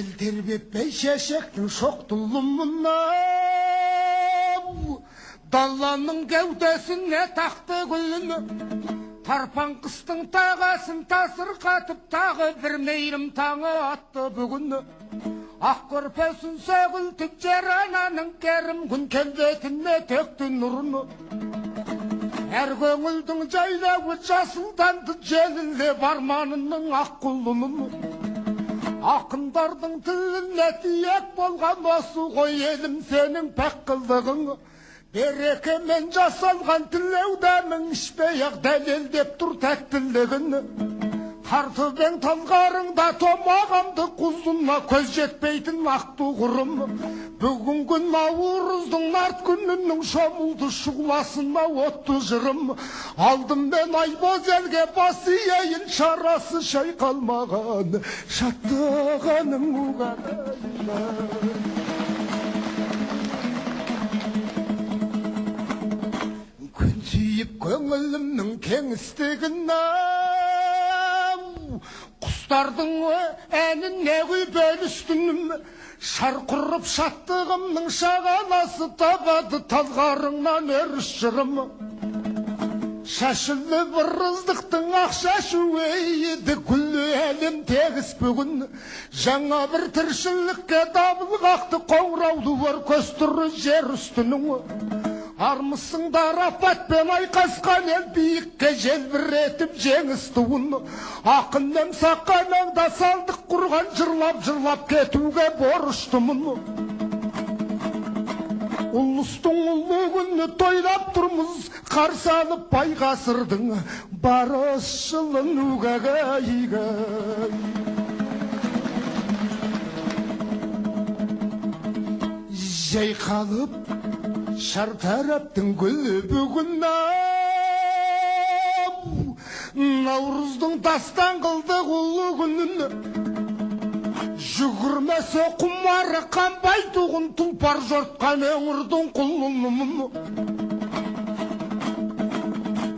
Жел тербеп бәйшешектің шоқ тұлымына, даланың кеудесіне тақты гүлін. Тарпаң қыстың тағасын тасырқатып, тағы бір мейірім таңы атты бүгін. Ақ көрпесін сөгілтіп жер ананың керім күн келбетіне төкті нұрын. Әр көңілдің жайлауы жасылданды желілеп арманының ақ құлынын. Ақындардың тіліне тиек болған осы ғой елім сенің пәк қылдығың. Берекемен жасалған тілеудемің ішпей-ақ дәлелдеп тұр тәттілігін. Тартып ең талғарыңда томағамды құзына көз жетпейтін ақ тұғырым. Бүгінгі наурыздың нарт күнінің шомылды шұғыласына отты жырым. Алдыммен айбоз елге бас иейін, шарасы шайқалмаған шаттығының уғанайын. Күн сүйіп көңілімнің кеңістігін, құстардың әніне күй бөлістім. Шар құрып шаттығымның шағаласы табады талғарыңнан өріс жырым. Шашылы бір ыздықтың ақ шашуы еді күллі әлем тегіс бүгін. Жаңа бір тіршілікке дабыл қақты қоңыраулы оркестрі жер үстінің. Армысыңдар апатпен айқасқан ел биікке желбіретіп жеңіс туын. Ақынным сақанаңда салдық құрған жырлап-жырлап кетуге борыштымын. Ұлыстың ұлы күні тойлап тұрмыз, қарсы алып бай ғасырдың барыс жылын угагайга. Жайқалып шар тараптың гүлі бүгін ау, наурыздың дастан қылды ұлы күнін. Жүгірмесе құмары қанбай туғын тұлпар жортқан өңірдің құлынымын.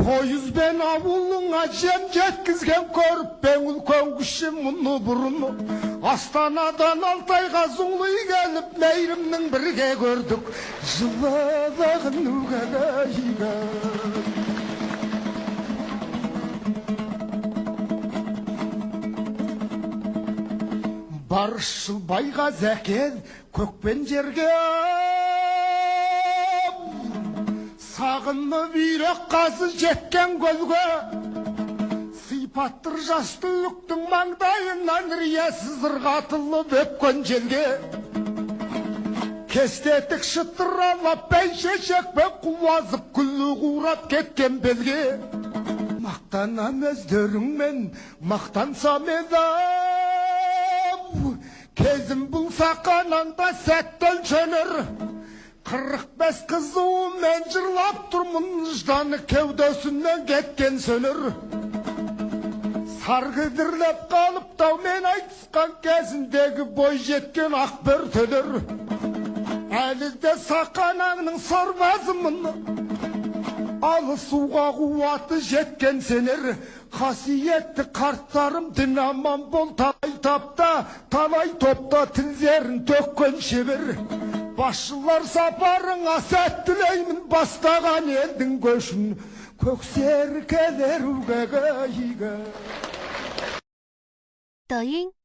Пойызбен ауылыңа жем жеткізген көріп пең үлкен кіші мұны бұрын. Астанадан Алтайға зұңлый келіп мейірімнің бірге көрдік жылылығын угагайга. Барысшыл байға зәкел көкпен жерге, сағынып үйрек қазы жеткен көлге. Сипаттыр жас түліктің маңдайынан риясыз ырғатылып өпкен желге. Кестетік шытыралап бәйшешекпен қуазып күлі қурап кеткен белге. Мақтанам өздеріңмен мақтансам едім, кезім бұл сақананда сәтті өлшенер. 45 қызуымен жырлап тұрмын, жаны кеудесінен кеткен сөнер. Сарғыдырлап қалып таумен айтысқан кезіндегі бой жеткен ақ бөртелер. Әлі де сақанаңның сарбазымын, алысуға қуаты жеткен сенер. Қасиетті қарттарым дін аман бол, талай тапта, талай топта тілдерін төккен шебер. Басшылар сапарыңа сәт тілеймін, бастаған елдің көшін көксеркелер угагайга. 抖音。